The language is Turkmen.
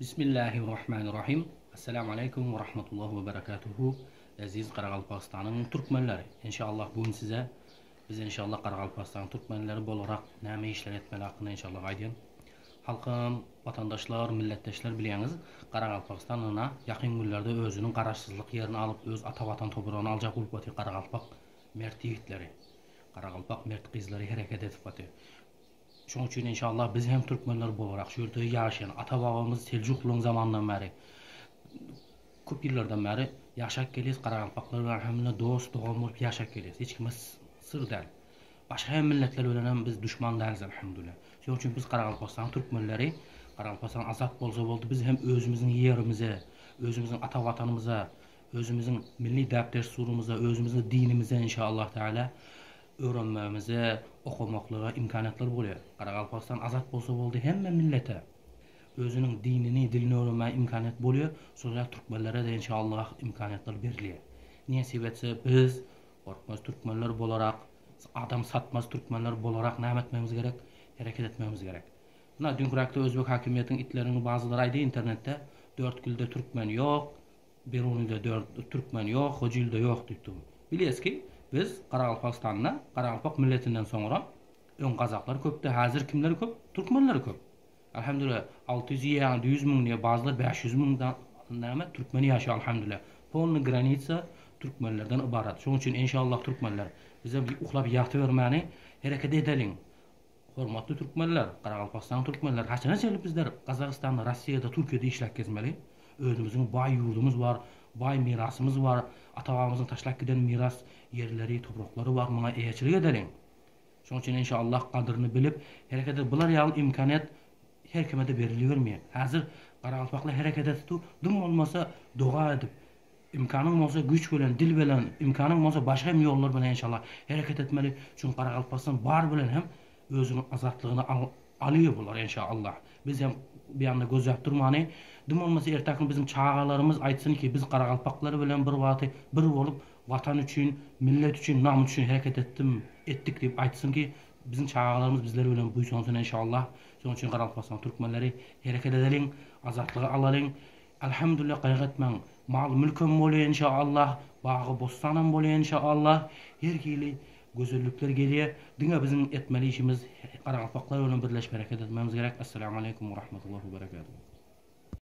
Bismillahirrahmanirrahim. Esselamu aleýkum we rahmetullahi we berekatuhu. Eziz Garagalpagystanyň türkmenleri, inşallah bu gün size biz inşallah Garagalpagystanyň türkmenleri bolarak näme işler etmeli hakynda inşallah aýdýan. Halkym, watandaşlar, milletdeşler bilýäňiz, Garagalpagystan ynha ýakyn günlerde özüniň garaşsyzlyk ýerini alyp, öz ata watan topragyny aljak bolup otyr Garagalpak mert ýigitleri, Garagalpak mert gyzlary hereket edip otyr. Şoň üçin inşallah biz hem türkmenler bolarak şu ýerde ýaşaýan ata-babamyz Seljuklylaryň zamanyndan bäri köp ýyllardan bäri ýaşap gelýäs garagalpaklar bilen alhamdulillah dost dogan bolup ýaşap gelýäs hiç kime syr däl. Başga hem milletler bilen hem biz duşman däliz alhamdulillah. Şoň üçin biz Garagalpagystanyň türkmenleri Garagalpagystan azat bolsa boldy biz hem özümiziň ýerimize özümiziň ata watanymyza özümiziň milli däp-dessurymyza özümiziň dinimize inşallah taala öwrenmegimize, okamaklyga imkanýatlar bolýar. Garagalpagystan azat bolsa boldy hemme millete özüniň dinini, dilini öwrenmäge imkanýat bolýar. Şol ýaly türkmenlere-de inşallah imkanýatlar berilýär. Nesip etse biz gorkmaz türkmenler bolarak, adam satmaz türkmenler bolarak näme etmegimiz gerek? Hereket etmegimiz gerek. Muna düňküräkde özbek hakimiýetiň itleriniň bazylary aýdy internetde Dörtgülde türkmen ýok, Berunide dört türkmen ýok, Hojilde ýok diýip dur. Bilýäs ki, biz Garagalpagystanda garagalpak milletinden soňra öň gazaklar köpdi, häzir kimler köp? Türkmenler köp. Alhamdulillah 600 ýa 100 müň diýýär, bazylar 500 müň näme türkmen ýaşaýar alhamdulillah. Polny granitsa türkmenlerden ybarat. Şonuň üçin enşallah türkmenler bizem uklap ýatybermäni hereket edeliň. Hormatly türkmenler, Garagalpagystanyň türkmenleri haçana çenli bizler Gazagystanda, Rossiýada, Türkiýede işläp gezmeli? Özümiziň baý ýurdumyz bar, baý mirasymyz bar, ata-babamyzyň taşlap giden miras ýerleri, topraklary bar, muňa eýeçilik edeliň. Şonuň üçin enşallah gadyryny bilip hereket edip bular ýaly imkaniýet her kime-de berilibermeýär. Häzir garagalpaklar hereket edip dym bolmasa doga edip, Imkanyň bolsa güýç bilen, dil bilen, imkanyň bolsa başga hem ýollar bilen enşallah hereket etmeli. Çünki Garagalpagystan bar bilen hem özüniň azatlygyny alýar bular enşallah. Biz hem bu ýanda gözläp durmany, dym bolmasa ertäki gün biziň çagalarymyz aýtsyn ki biz garagalpaklar bilen bir wagty bir bolup watan üçin, millet üçin, namys üçin hereket etdim, etdik diýip aýtsyn ki biziň çagalarymyz bizler bilen buýsansyn enşallah. Şonuň üçin Garagalpagystan türkmenleri hereket edeliň, azatlygy alalyň. Alhamdulillah gaýgy etmäň mal mülkem bolýa inşaallah bagy bossanam bolýa inşaallah her hili gözellikler gelýä diňe biziň etmeli işimiz garagalpaklar bilen birleşip hereket etmemiz gerek Esselamu aleýkum we rahmetullahi we berekatuhu.